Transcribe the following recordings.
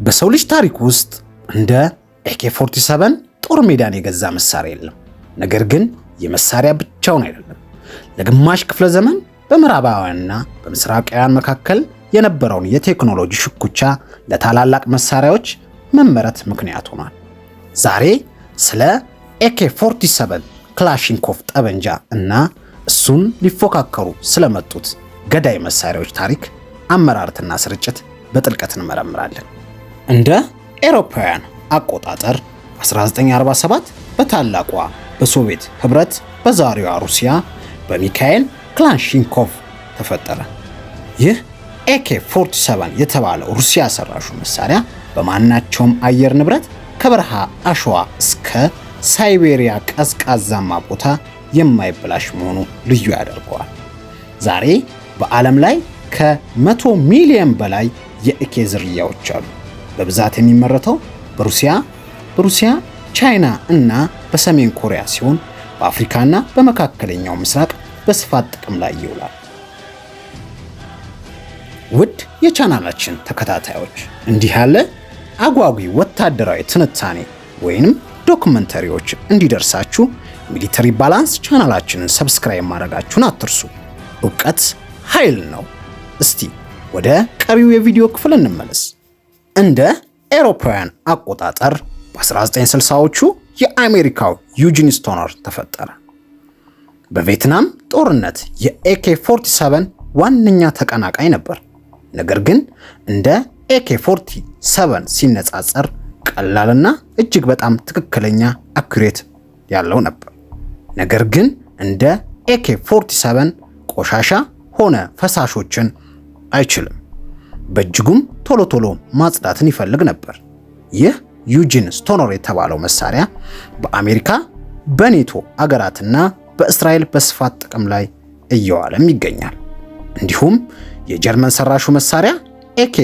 በሰው ልጅ ታሪክ ውስጥ እንደ AK 47 ጦር ሜዳን የገዛ መሳሪያ የለም። ነገር ግን የመሳሪያ ብቻውን አይደለም። ለግማሽ ክፍለ ዘመን በምዕራባውያንና በምስራቃውያን መካከል የነበረውን የቴክኖሎጂ ሽኩቻ ለታላላቅ መሳሪያዎች መመረት ምክንያት ሆኗል። ዛሬ ስለ AK 47 ክላሽንኮቭ ጠበንጃ እና እሱን ሊፎካከሩ ስለመጡት ገዳይ መሳሪያዎች ታሪክ፣ አመራረትና ስርጭት በጥልቀት እንመረምራለን። እንደ ኤሮፓውያን አቆጣጠር 1947 በታላቋ በሶቪየት ህብረት፣ በዛሬዋ ሩሲያ፣ በሚካኤል ክላሽንኮቭ ተፈጠረ። ይህ AK 47 የተባለው ሩሲያ ሰራሹ መሳሪያ በማናቸውም አየር ንብረት፣ ከበረሃ አሸዋ እስከ ሳይቤሪያ ቀዝቃዛማ ቦታ የማይበላሽ መሆኑ ልዩ ያደርገዋል። ዛሬ በዓለም ላይ ከ100 ሚሊዮን በላይ የ AK ዝርያዎች አሉ። በብዛት የሚመረተው በሩሲያ፣ ቻይና እና በሰሜን ኮሪያ ሲሆን በአፍሪካና በመካከለኛው ምስራቅ በስፋት ጥቅም ላይ ይውላል። ውድ የቻናላችን ተከታታዮች፣ እንዲህ ያለ አጓጊ ወታደራዊ ትንታኔ ወይንም ዶክመንተሪዎች እንዲደርሳችሁ Military Balance ቻናላችንን subscribe ማድረጋችሁን አትርሱ። እውቀት ኃይል ነው። እስቲ ወደ ቀሪው የቪዲዮ ክፍል እንመለስ። እንደ ኤሮፓውያን አቆጣጠር በ1960ዎቹ የአሜሪካው ዩጂን ስቶነር ተፈጠረ። በቬትናም ጦርነት የ AK 47 ዋነኛ ተቀናቃኝ ነበር። ነገር ግን እንደ AK 47 ሲነጻጸር ቀላልና እጅግ በጣም ትክክለኛ accurate ያለው ነበር። ነገር ግን እንደ AK 47 ቆሻሻ ሆነ ፈሳሾችን አይችልም። በእጅጉም ቶሎ ቶሎ ማጽዳትን ይፈልግ ነበር። ይህ ዩጂን ስቶነር የተባለው መሳሪያ በአሜሪካ፣ በኔቶ አገራትና በእስራኤል በስፋት ጥቅም ላይ እየዋለም ይገኛል። እንዲሁም የጀርመን ሰራሹ መሳሪያ AK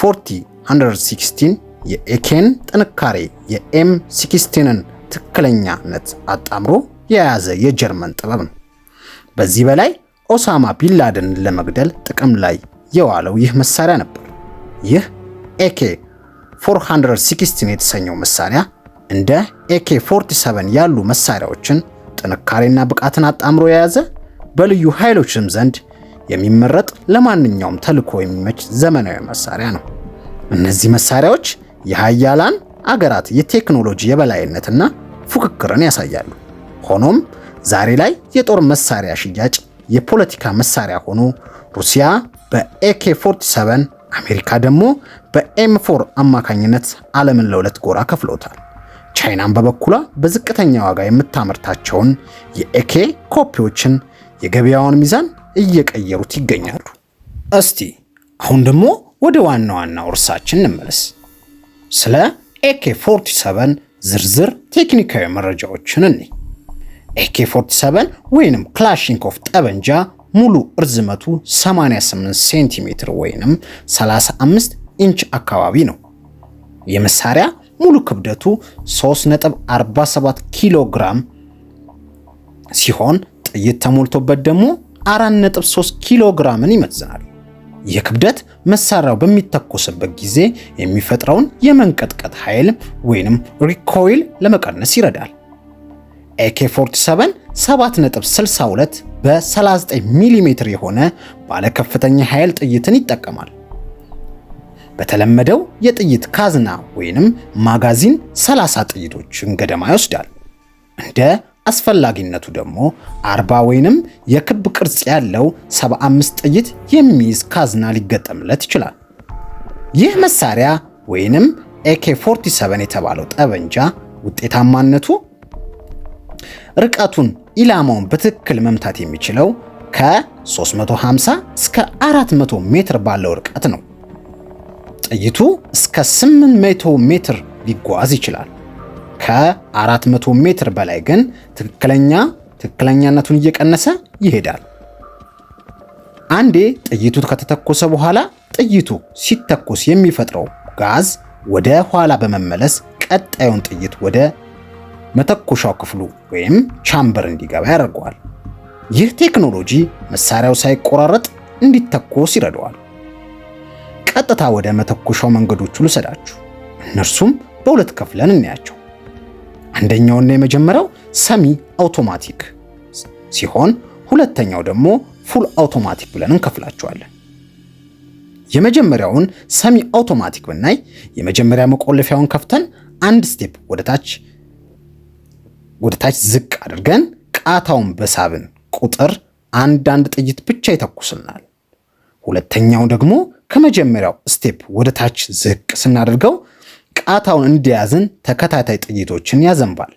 416 የ AK ን ጥንካሬ፣ የ M 16ን ትክክለኛነት አጣምሮ የያዘ የጀርመን ጥበብ ነው። በዚህ በላይ ኦሳማ ቢንላደንን ለመግደል ጥቅም ላይ የዋለው ይህ መሳሪያ ነበር። ይህ AK 416 የተሰኘው መሳሪያ እንደ AK 47 ያሉ መሳሪያዎችን ጥንካሬና ብቃትን አጣምሮ የያዘ፣ በልዩ ኃይሎችም ዘንድ የሚመረጥ፣ ለማንኛውም ተልዕኮ የሚመች ዘመናዊ መሳሪያ ነው። እነዚህ መሳሪያዎች የሀያላን አገራት የቴክኖሎጂ የበላይነትና ፉክክርን ያሳያሉ። ሆኖም ዛሬ ላይ የጦር መሳሪያ ሽያጭ የፖለቲካ መሳሪያ ሆኖ ሩሲያ በ AK 47፣ አሜሪካ ደግሞ በ M4 አማካኝነት ዓለምን ለሁለት ጎራ ከፍሎታል። ቻይናን በበኩሏ በዝቅተኛ ዋጋ የምታመርታቸውን የ AK ኮፒዎችን የገበያውን ሚዛን እየቀየሩት ይገኛሉ። እስቲ አሁን ደግሞ ወደ ዋና ዋናው ርዕሳችን እንመለስ። ስለ AK 47 ዝርዝር ቴክኒካዊ መረጃዎችን እንይ። AK 47 ወይንም ክላሽንኮቭ ጠበንጃ ሙሉ እርዝመቱ 88 ሴንቲሜትር ወይንም 35 ኢንች አካባቢ ነው። የመሳሪያ ሙሉ ክብደቱ 3.47 ኪሎ ግራም ሲሆን ጥይት ተሞልቶበት ደግሞ 4.3 ኪሎ ግራምን ይመዝናል። ይህ ክብደት መሳሪያው በሚተኮስበት ጊዜ የሚፈጥረውን የመንቀጥቀጥ ኃይል ወይንም recoil ለመቀነስ ይረዳል። AK 47 7.62 በ39 ሚሜ የሆነ ባለ ከፍተኛ ኃይል ጥይትን ይጠቀማል። በተለመደው የጥይት ካዝና ወይንም magazine 30 ጥይቶችን ገደማ ይወስዳል። እንደ አስፈላጊነቱ ደግሞ 40 ወይንም የክብ ቅርጽ ያለው 75 ጥይት የሚይዝ ካዝና ሊገጠምለት ይችላል። ይህ መሳሪያ ወይንም AK 47 የተባለው ጠበንጃ ውጤታማነቱ ርቀቱን ኢላማውን በትክክል መምታት የሚችለው ከ350 እስከ 400 ሜትር ባለው ርቀት ነው። ጥይቱ እስከ 800 ሜትር ሊጓዝ ይችላል። ከ400 ሜትር በላይ ግን ትክክለኛነቱን እየቀነሰ ይሄዳል። አንዴ ጥይቱ ከተተኮሰ በኋላ ጥይቱ ሲተኮስ የሚፈጥረው ጋዝ ወደ ኋላ በመመለስ ቀጣዩን ጥይት ወደ መተኮሻው ክፍሉ ወይም chamber እንዲገባ ያደርገዋል። ይህ ቴክኖሎጂ መሳሪያው ሳይቆራረጥ እንዲተኮስ ይረዳዋል። ቀጥታ ወደ መተኮሻው መንገዶቹ ልውሰዳችሁ። እነርሱም በሁለት ከፍለን እናያቸው። አንደኛውና የመጀመሪያው semi automatic ሲሆን ሁለተኛው ደግሞ full automatic ብለን እንከፍላቸዋለን። የመጀመሪያውን semi automatic ብናይ የመጀመሪያ መቆለፊያውን ከፍተን አንድ step ወደታች ዝቅ አድርገን ቃታውን በሳብን ቁጥር አንዳንድ ጥይት ብቻ ይተኩስልናል። ሁለተኛው ደግሞ ከመጀመሪያው step ወደ ታች ዝቅ ስናደርገው ቃታውን እንደያዝን ተከታታይ ጥይቶችን ያዘንባል።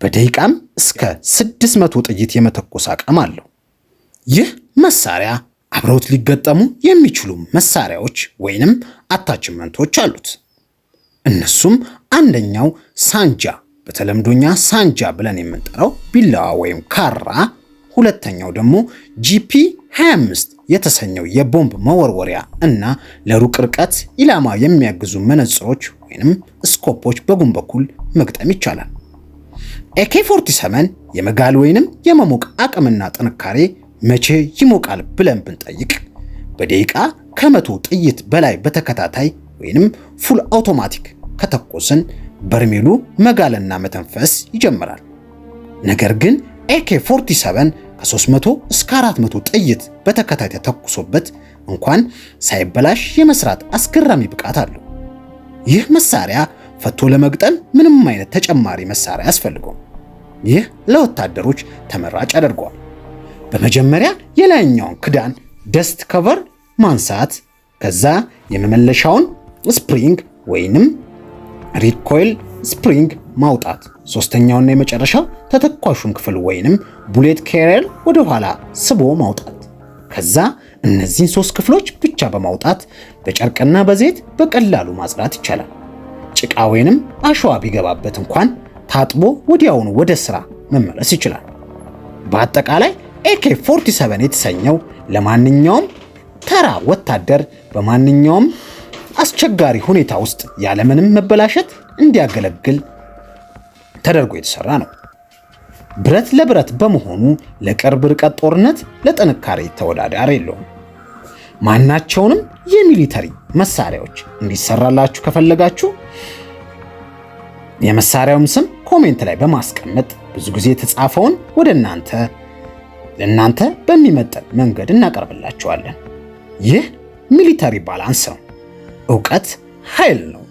በደቂቃም እስከ 600 ጥይት የመተኮስ አቅም አለው። ይህ መሳሪያ አብረውት ሊገጠሙ የሚችሉ መሳሪያዎች ወይንም attachment ኦች አሉት። እነሱም አንደኛው ሳንጃ፣ በተለምዶኛ ሳንጃ ብለን የምንጠራው ቢላዋ ወይም ካራ፣ ሁለተኛው ደግሞ GP 25 የተሰኘው የቦምብ መወርወሪያ እና ለሩቅ ርቀት ኢላማ የሚያግዙ መነጽሮች ወይንም scope ኦች በጎን በኩል መግጠም ይቻላል። AK 47 የመጋል ወይንም የመሞቅ አቅምና ጥንካሬ መቼ ይሞቃል ብለን ብንጠይቅ በደቂቃ ከ100 ጥይት በላይ በተከታታይ ወይንም full automatic ከተኮስን በርሜሉ መጋልና መተንፈስ ይጀምራል። ነገር ግን AK 47 ከ300 እስከ 400 ጥይት በተከታታይ ተተኩሶበት እንኳን ሳይበላሽ የመስራት አስገራሚ ብቃት አለው። ይህ መሳሪያ ፈቶ ለመግጠም ምንም አይነት ተጨማሪ መሳሪያ አያስፈልገውም። ይህ ለወታደሮች ተመራጭ ያደርገዋል። በመጀመሪያ የላይኛውን ክዳን dust cover ማንሳት፣ ከዛ የመመለሻውን spring ወይንም recoil spring ማውጣት፣ ሶስተኛውና የመጨረሻው ተተኳሹን ክፍል ወይንም bullet carrier ወደ ኋላ ስቦ ማውጣት። ከዛ እነዚህን ሶስት ክፍሎች ብቻ በማውጣት በጨርቅና በዘይት በቀላሉ ማጽዳት ይቻላል። ጭቃ ወይንም አሸዋ ቢገባበት እንኳን ታጥቦ ወዲያውኑ ወደ ስራ መመለስ ይችላል። በአጠቃላይ AK 47 የተሰኘው ለማንኛውም ተራ ወታደር በማንኛውም አስቸጋሪ ሁኔታ ውስጥ ያለምንም መበላሸት እንዲያገለግል ተደርጎ የተሰራ ነው። ብረት ለብረት በመሆኑ ለቅርብ ርቀት ጦርነት ለጥንካሬ ተወዳዳሪ የለውም። ማናቸውንም የ military መሳሪያዎች እንዲሰራላችሁ ከፈለጋችሁ የመሳሪያውን ስም comment ላይ በማስቀመጥ ብዙ ጊዜ የተጻፈውን ወደ እናንተ ለእናንተ በሚመጥን መንገድ እናቀርብላችኋለን። ይህ Military Balance ነው። እውቀት ኃይል ነው።